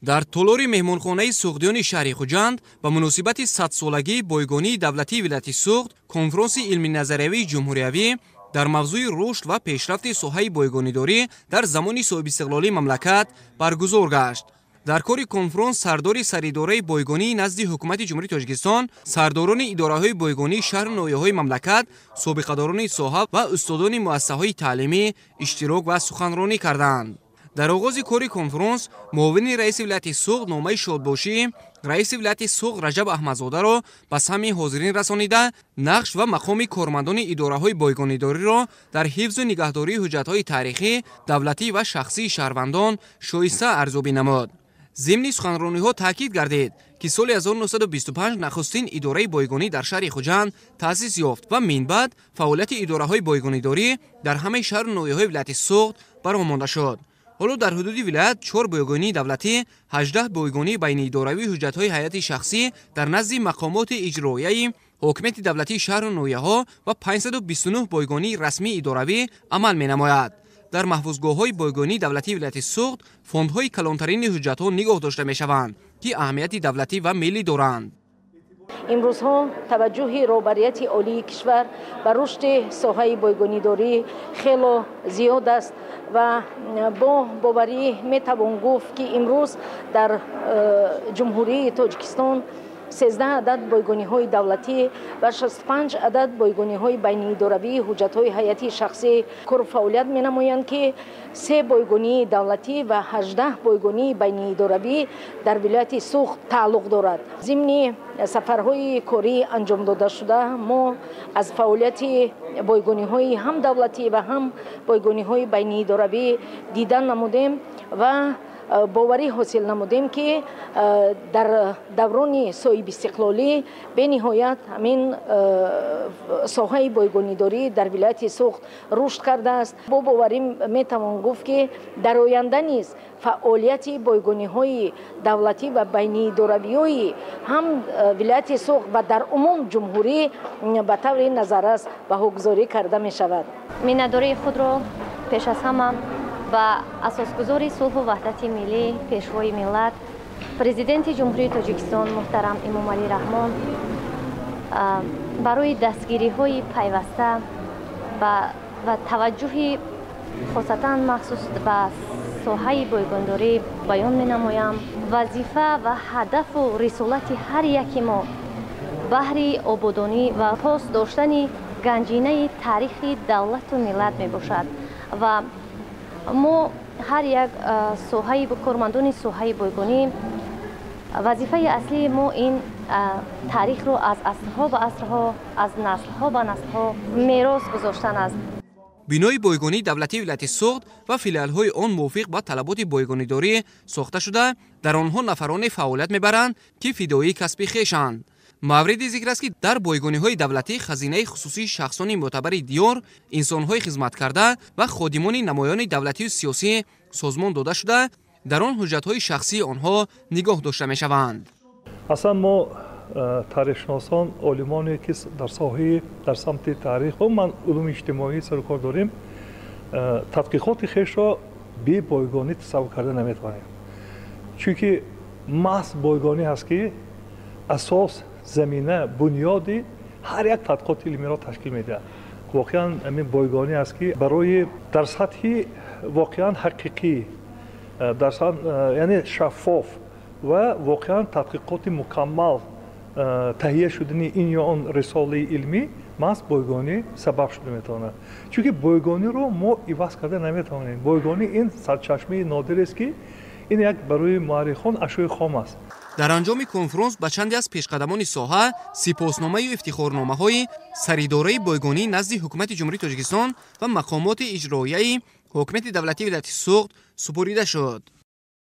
Дар толори меҳмонхонаи Суғдиёни шаҳри Хуҷанд ба муносибати садсолагии бойгонии давлатии вилояти Суғд конфронси илминазариявии ҷумҳуриявӣ дар мавзӯи рушд ва пешрафти соҳаи бойгонидорӣ дар замони соҳибистиқлолии мамлакат баргузор гашт. Дар кори конфронс сардори саридораи бойгонии назди ҳукумати Ҷумҳурии Тоҷикистон, сардорони идораҳои бойгонии шаҳру ноҳияҳои мамлакат, собиқадорони соҳа ва устодони муассисаҳои таълимӣ иштирок ва суханронӣ карданд. Дар оғози кори конфронс муовини раиси вилояти Суғд номаи шодбошӣ раиси вилояти Суғд Раҷаб Аҳмадзодаро ба самъи ҳозирин расонида, нақш ва мақоми кормандони идораҳои бойгонидориро дар ҳифзу нигаҳдории ҳуҷҷатҳои таърихӣ, давлатӣ ва шахсии шаҳрвандон шоиста арзёбӣ намуд. Зимни суханрониҳо таъкид гардид, ки соли 1925 нахустин идораи бойгонӣ дар шаҳри Хуҷанд таъсис ёфт ва минбаъд фаъолияти идораҳои бойгонидорӣ дар ҳамаи шаҳру ноҳияҳои вилояти Суғд бароҳ монда шуд. Ҳоло дар ҳудуди вилоят 4 бойгонии давлатӣ, 18 бойгонии байниидоравии ҳуҷҷатҳои ҳайати шахсӣ дар назди мақомоти иҷроияи ҳокимияти давлатии шаҳру ноҳияҳо ва 529 бойгонии расмии идоравӣ амал менамояд. Дар маҳфузгоҳҳои бойгонии давлатии вилояти Суғд фондҳои калонтарини ҳуҷҷатҳо нигоҳ дошта мешаванд, ки аҳамияти давлатӣ ва миллӣ доранд. Имрӯзҳо таваҷҷӯҳи роҳбарияти олии кишвар ба рушди соҳаи бойгонидорӣ хело зиёд аст ва бо боварӣ метавон гуфт, ки имрӯз дар Ҷумҳурии Тоҷикистон 13 адад бойгониҳои давлатӣ ва 65 адад бойгониҳои байниидоравии ҳуҷҷатҳои ҳайати шахсӣ кору фаъолият менамоянд, ки 3 бойгонии давлатӣ ва 18 бойгонии байниидоравӣ дар вилояти Суғд тааллуқ дорад. Зимни сафарҳои корӣ анҷом додашуда мо аз фаъолияти бойгониҳои ҳам давлатӣ ва ҳам бойгониҳои байниидоравӣ дидан намудем ва боварӣ ҳосил намудем, ки дар даврони соҳибистиқлолӣ бениҳоят ҳамин соҳаи бойгонидорӣ дар вилояти Суғд рушд кардааст. Бо боварӣ метавон гуфт, ки дар оянда низ фаъолияти бойгониҳои давлатӣ ва байниидоравиҳои ҳам вилояти Суғд ва дар умум ҷумҳурӣ ба таври назаррас баҳогузорӣ карда мешавад. Миннатдории худро пеш аз ҳама ба асосгузори сулҳу ваҳдати миллӣ, пешвои миллат, Президенти Ҷумҳурии Тоҷикистон муҳтарам Эмомалӣ Раҳмон барои дастгириҳои пайваста ва таваҷҷӯҳи хосатан махсус ба соҳаи бойгондорӣ баён менамоям. Вазифа ва ҳадафу рисолати ҳар яки мо баҳри ободонӣ ва пос доштани ганҷинаи таърихи давлату миллат мебошад ва мо ҳар як соҳаи кормандони соҳаи бойгонӣ вазифаи аслии мо ин таърихро аз асрҳо ба асрҳо, аз наслҳо ба наслҳо мерос гузоштан аст. Бинои бойгонии давлатии вилояти Суғд ва филиалҳои он мувофиқ ба талаботи бойгонидорӣ сохта шуда, дар онҳо нафароне фаъолият мебаранд, ки фидоии касби хешанд. Мавриди зикр аст, ки дар бойгониҳои давлатӣ хазинаи хусусии шахсони мӯътабари диёр, инсонҳои хизматкарда ва ходимони намоёни давлатию сиёсӣ созмон дода шуда, дар он ҳуҷҷатҳои шахсии онҳо нигоҳ дошта мешаванд. Аслан мо таърихшиносон, олимоне ки дар соҳаи дар самти таърих ва ман улуми иҷтимоӣ сарукор дорем, тадқиқоти хешро бе бойгонӣ тасаввур карда наметавонем, чунки маҳз бойгонӣ ҳаст, ки асос, замина, бунёди ҳар як тадқиқоти илмиро ташкил медиҳад. Воқеан ҳамин бойгонӣ аст, ки барои дар сатҳи воқеан ҳақиқӣ, дар яъне шаффоф ва воқеан тадқиқоти мукаммал таҳия шудани ин ё он рисолаи илмӣ маҳз бойгонӣ сабаб шуда метавонад, чунки бойгониро мо иваз карда наметавонем. Бойгонӣ ин сарчашмаи нодирест, ки ин як барои муаррихон ашёи хом аст. Дар анҷоми конфронс ба чанде аз пешқадамони соҳа сипосномаю ифтихорномаҳои саридораи бойгонии назди ҳукумати Ҷумҳурии Тоҷикистон ва мақомоти иҷроияи ҳокимияти давлатии вилояти Суғд супорида шуд.